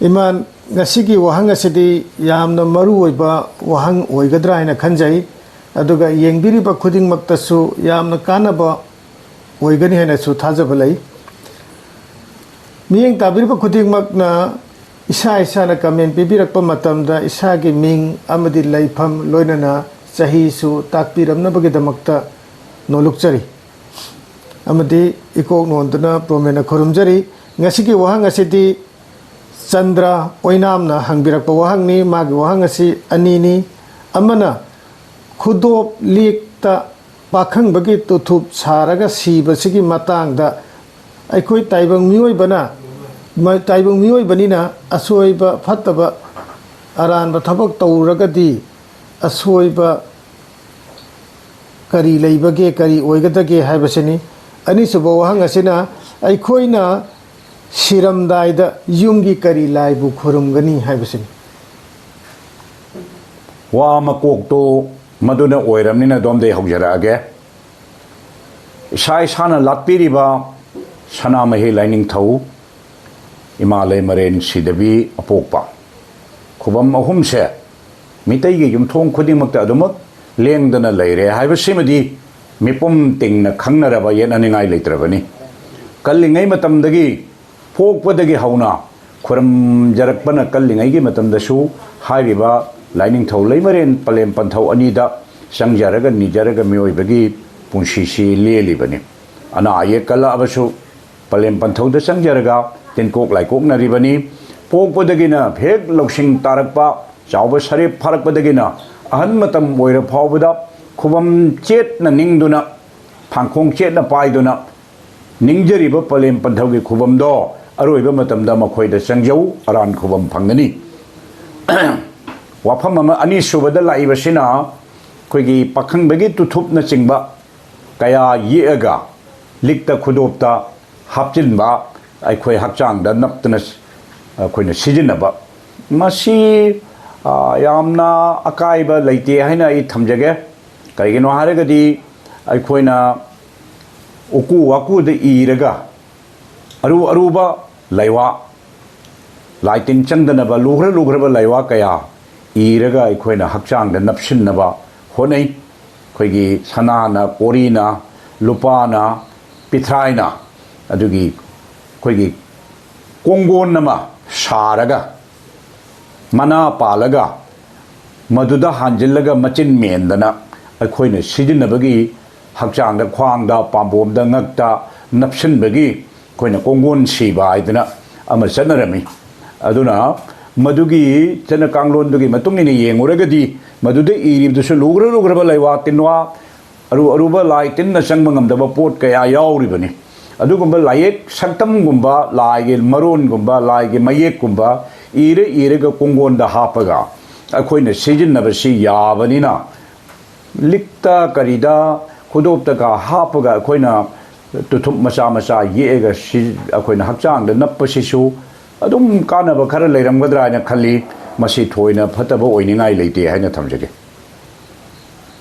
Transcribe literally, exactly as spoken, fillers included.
ꯏꯃꯥꯟ, ꯉꯁꯤꯒꯤ ꯋꯥꯍꯪ ꯑꯁꯤꯗꯤ ꯌꯥꯝꯅ ꯃꯔꯨ ꯑꯣꯏꯕ ꯋꯥꯍꯪ ꯑꯣꯏꯒꯗ꯭ꯔꯥ ꯍꯥꯏꯅ ꯈꯟꯖꯩ, ꯑꯗꯨꯒ ꯌꯦꯡꯕꯤꯔꯤꯕ ꯈꯨꯗꯤꯡꯃꯛꯇꯁꯨ ꯌꯥꯝꯅ ꯀꯥꯟꯅꯕ ꯑꯣꯏꯒꯅꯤ ꯍꯥꯏꯅꯁꯨ ꯊꯥꯖꯕ ꯂꯩ꯫ ꯃꯤꯠꯌꯦꯡ ꯇꯥꯕꯤꯔꯤꯕ ꯈꯨꯗꯤꯡꯃꯛꯅ ꯏꯁꯥ ꯏꯁꯥꯅ ꯀꯃꯦꯟ ꯄꯤꯕꯤꯔꯛꯄ ꯃꯇꯝꯗ ꯏꯁꯥꯒꯤ ꯃꯤꯡ ꯑꯃꯗꯤ ꯂꯩꯐꯝ, ꯂꯣꯏꯅꯅ ꯆꯍꯤꯁꯨ ꯇꯥꯛꯄꯤꯔꯝꯅꯕꯒꯤꯗꯃꯛꯇ ꯅꯣꯂꯨꯛꯆꯔꯤ ꯑꯃꯗꯤ ꯏꯀꯣꯛ ꯅꯣꯟꯗꯨꯅ ꯄ꯭ꯔꯣꯃꯦꯟꯅ ꯈꯨꯔꯨꯝꯖꯔꯤ꯫ ꯉꯁꯤꯒꯤ ꯋꯥꯍꯪ ꯑꯁꯤꯗꯤ ꯆꯟꯗ꯭ꯔ ꯑꯣꯏꯅꯥꯝꯅ ꯍꯪꯕꯤꯔꯛꯄ ꯋꯥꯍꯪꯅꯤ꯫ ꯃꯥꯒꯤ ꯋꯥꯍꯪ ꯑꯁꯤ ꯑꯅꯤꯅꯤ꯫ ꯑꯃꯅ, ꯈꯨꯗꯣꯞ ꯂꯦꯛꯇ ꯄꯥꯈꯪꯕꯒꯤ ꯇꯨꯊꯨꯞ ꯁꯥꯔꯒ ꯁꯤꯕꯁꯤꯒꯤ ꯃꯇꯥꯡꯗ ꯑꯩꯈꯣꯏ ꯇꯥꯏꯕꯪ ꯃꯤꯑꯣꯏꯕꯅ, ꯃ-, ꯇꯥꯏꯕꯪ ꯃꯤꯑꯣꯏꯕꯅꯤꯅ ꯑꯁꯣꯏꯕ ꯐꯠꯇꯕ ꯑꯔꯥꯟꯕ ꯊꯕꯛ ꯇꯧꯔꯒꯗꯤ ꯑꯁꯣꯏꯕ ꯀꯔꯤ ꯂꯩꯕꯒꯦ, ꯀꯔꯤ ꯑꯣꯏꯒꯗꯒꯦ ꯍꯥꯏꯕꯁꯤꯅꯤ꯫ ꯑꯅꯤꯁꯨꯕ ꯋꯥꯍꯪ ꯑꯁꯤꯅ ꯑꯩꯈꯣꯏꯅ ꯁꯤꯔꯝꯗꯥꯏꯗ ꯌꯨꯝꯒꯤ ꯀꯔꯤ ꯂꯥꯏꯕꯨ ꯈꯨꯔꯨꯝꯒꯅꯤ ꯍꯥꯏꯕꯁꯤꯅꯤ꯫ ꯋꯥ ꯃꯀꯣꯛꯇꯨ ꯃꯗꯨꯅ ꯑꯣꯏꯔꯕꯅꯤꯅ ꯑꯗꯣꯝꯗꯒꯤ ꯍꯧꯖꯔꯛꯑꯒꯦ꯫ ꯏꯁꯥ ꯏꯁꯥꯅ ꯂꯥꯠꯄꯤꯔꯤꯕ ꯁꯅꯥꯃꯍꯤ ꯂꯥꯏꯅꯤꯡꯊꯧ, ꯏꯃꯥ ꯂꯩꯃꯔꯦꯟ ꯁꯤꯗꯕꯤ ꯑꯄꯣꯛꯄ, ꯈꯨꯕꯝ ꯑꯍꯨꯝꯁꯦ ꯃꯤꯇꯩꯒꯤ ꯌꯨꯝꯊꯣꯡ ꯈꯨꯗꯤꯡꯃꯛꯇ ꯑꯗꯨꯃꯛ ꯂꯦꯡꯗꯅ ꯂꯩꯔꯦ ꯍꯥꯏꯕꯁꯤꯃꯗꯤ ꯃꯤꯄꯨꯝ ꯇꯤꯡꯅ ꯈꯪꯅꯔꯕ, ꯌꯦꯠꯅꯅꯤꯡꯉꯥꯏ ꯂꯩꯇ꯭ꯔꯕꯅꯤ꯫ ꯀꯜꯂꯤꯉꯩ ꯃꯇꯝꯗꯒꯤ, ꯄꯣꯛꯄꯗꯒꯤ ꯍꯧꯅ ꯈꯨꯔꯨꯝꯖꯔꯛꯄꯅ ꯀꯜꯂꯤꯉꯩꯒꯤ ꯃꯇꯝꯗꯁꯨ ꯍꯥꯏꯔꯤꯕ ꯂꯥꯏꯅꯤꯡꯊꯧ ꯂꯩꯃꯔꯦꯟ ꯄꯂꯦꯝ ꯄꯟꯊꯧ ꯑꯅꯤꯗ ꯆꯪꯖꯔꯒ ꯅꯤꯖꯔꯒ ꯃꯤꯑꯣꯏꯕꯒꯤ ꯄꯨꯟꯁꯤꯁꯤ ꯂꯦꯜꯂꯤꯕꯅꯤ꯫ ꯑꯅꯥ ꯑꯌꯦꯛ ꯀꯜꯂꯛꯑꯕꯁꯨ ꯄꯂꯦꯝ ꯄꯟꯊꯧꯗ ꯆꯪꯖꯔꯒ ꯇꯤꯟꯀꯣꯛ ꯂꯥꯏꯀꯣꯛꯅꯔꯤꯕꯅꯤ꯫ ꯄꯣꯛꯄꯗꯒꯤꯅ ꯍꯦꯛ ꯂꯧꯁꯤꯡ ꯇꯥꯔꯛꯄ, ꯆꯥꯎꯕ ꯁꯔꯦꯞ ꯐꯥꯔꯛꯄꯗꯒꯤꯅ ꯑꯍꯟ ꯃꯇꯝ ꯑꯣꯏꯔ ꯐꯥꯎꯕꯗ ꯈꯨꯕꯝ ꯆꯦꯠꯅ ꯅꯤꯡꯗꯨꯅ, ꯐꯥꯡꯈꯣꯡ ꯆꯦꯠꯅ ꯄꯥꯏꯗꯨꯅ ꯅꯤꯡꯖꯔꯤꯕ ꯄꯂꯦꯝ ꯄꯟꯊꯧꯒꯤ ꯈꯨꯕꯝꯗꯣ ꯑꯔꯣꯏꯕ ꯃꯇꯝꯗ ꯃꯈꯣꯏꯗ ꯆꯪꯖꯧ, ꯑꯔꯥꯟ ꯈꯨꯕꯝ ꯐꯪꯒꯅꯤ꯫ ꯋꯥꯐꯝ ꯑꯃ, ꯑꯅꯤꯁꯨꯕꯗ ꯂꯥꯛꯏꯕꯁꯤꯅ ꯑꯩꯈꯣꯏꯒꯤ ꯄꯥꯈꯪꯕꯒꯤ ꯇꯨꯊꯨꯞꯅꯆꯤꯡꯕ ꯀꯌꯥ ꯌꯦꯛꯑꯒ ꯂꯤꯛꯇ ꯈꯨꯗꯣꯞꯇ ꯍꯥꯞꯆꯤꯟꯕ, ꯑꯩꯈꯣꯏ ꯍꯛꯆꯥꯡꯗ ꯅꯞꯇꯅ ꯑꯩꯈꯣꯏꯅ ꯁꯤꯖꯤꯟꯅꯕ, ꯃꯁꯤ, ꯑ, ꯌꯥꯝꯅ ꯑꯀꯥꯏꯕ ꯂꯩꯇꯦ ꯍꯥꯏꯅ ꯑꯩ ꯊꯝꯖꯒꯦ꯫ ꯀꯔꯤꯒꯤꯅꯣ ꯍꯥꯏꯔꯒꯗꯤ ꯑꯩꯈꯣꯏꯅ ꯎꯀꯨ ꯋꯥꯀꯨꯗ ꯏꯔꯒ ꯑꯔꯨ ꯑꯔꯨꯕ ꯂꯩꯋꯥ, ꯂꯥꯏ ꯇꯤꯟ ꯆꯪꯗꯅꯕ ꯂꯨꯈ꯭ꯔ ꯂꯨꯈ꯭ꯔꯕ ꯂꯥꯏꯋꯥ ꯀꯌꯥ ꯏꯔꯒ ꯑꯩꯈꯣꯏꯅ ꯍꯛꯆꯥꯡꯗ ꯅꯞꯁꯤꯟꯅꯕ ꯍꯣꯠꯅꯩ꯫ ꯑꯩꯈꯣꯏꯒꯤ ꯁꯅꯥꯅ, ꯀꯣꯔꯤꯅ, ꯂꯨꯄꯥꯅ, ꯄꯤꯊ꯭ꯔꯥꯏꯅ, ꯑꯗꯨꯒꯤ ꯑꯩꯈꯣꯏꯒꯤ ꯀꯣꯡꯒꯣꯟ ꯑꯃ ꯁꯥꯔꯒ, ꯃꯅꯥ ꯄꯥꯜꯂꯒ, ꯃꯗꯨꯗ ꯍꯥꯟꯖꯤꯜꯂꯒ ꯃꯆꯤꯟ ꯃꯦꯟꯗꯅ ꯑꯩꯈꯣꯏꯅ ꯁꯤꯖꯤꯟꯅꯕꯒꯤ, ꯍꯛꯆꯥꯡꯗ, ꯈ꯭ꯋꯥꯡꯗ, ꯄꯥꯝꯕꯣꯝꯗ, ꯉꯛꯇ ꯅꯞꯁꯤꯟꯕꯒꯤ ꯑꯩꯈꯣꯏꯅ ꯀꯣꯡꯒꯣꯟ ꯁꯤꯕ ꯍꯥꯏꯗꯅ ꯑꯃ ꯆꯠꯅꯔꯝꯃꯤ꯫ ꯑꯗꯨꯅ ꯃꯗꯨꯒꯤ ꯆꯠꯅ ꯀꯥꯡꯂꯣꯟꯗꯨꯒꯤ ꯃꯇꯨꯡ ꯏꯟꯅ ꯌꯦꯡꯉꯨꯔꯒꯗꯤ, ꯃꯗꯨꯗ ꯏꯔꯤꯕꯗꯨꯁꯨ ꯂꯨꯈ꯭ꯔ ꯂꯨꯈ꯭ꯔꯕ ꯂꯩꯋꯥ ꯇꯤꯟꯋꯥ, ꯑꯔꯨ ꯑꯔꯨꯕ ꯂꯥꯏ ꯇꯤꯟꯅ ꯆꯪꯕ ꯉꯝꯗꯕ ꯄꯣꯠ ꯀꯌꯥ ꯌꯥꯎꯔꯤꯕꯅꯤ꯫ ꯑꯗꯨꯒꯨꯝꯕ ꯂꯥꯏꯌꯦꯛ ꯁꯛꯇꯝꯒꯨꯝꯕ, ꯂꯥꯏꯒꯤ ꯃꯔꯣꯟꯒꯨꯝꯕ, ꯂꯥꯏꯒꯤ ꯃꯌꯦꯛꯀꯨꯝꯕ ꯏꯔ ꯏꯔꯒ ꯀꯣꯡꯒꯣꯟꯗ ꯍꯥꯞꯄꯒ ꯑꯩꯈꯣꯏꯅ ꯁꯤꯖꯤꯟꯅꯕꯁꯤ ꯌꯥꯕꯅꯤꯅ, ꯂꯤꯛꯇ ꯀꯔꯤꯗ, ꯈꯨꯗꯣꯞꯇꯒ ꯍꯥꯞꯄꯒ ꯑꯩꯈꯣꯏꯅ ꯇꯨꯊꯨꯞ ꯃꯆꯥ ꯃꯆꯥ ꯌꯦꯛꯑꯒ ꯁꯤ-, ꯑꯩꯈꯣꯏꯅ ꯍꯛꯆꯥꯡꯗ ꯅꯞꯄꯁꯤꯁꯨ ꯑꯗꯨꯝ ꯀꯥꯟꯅꯕ ꯈꯔ ꯂꯩꯔꯝꯒꯗ꯭ꯔꯥ ꯍꯥꯏꯅ ꯈꯜꯂꯤ꯫ ꯃꯁꯤ ꯊꯣꯏꯅ ꯐꯠꯇꯕ ꯑꯣꯏꯅꯤꯡꯉꯥꯏ ꯂꯩꯇꯦ ꯍꯥꯏꯅ ꯊꯝꯖꯒꯦ꯫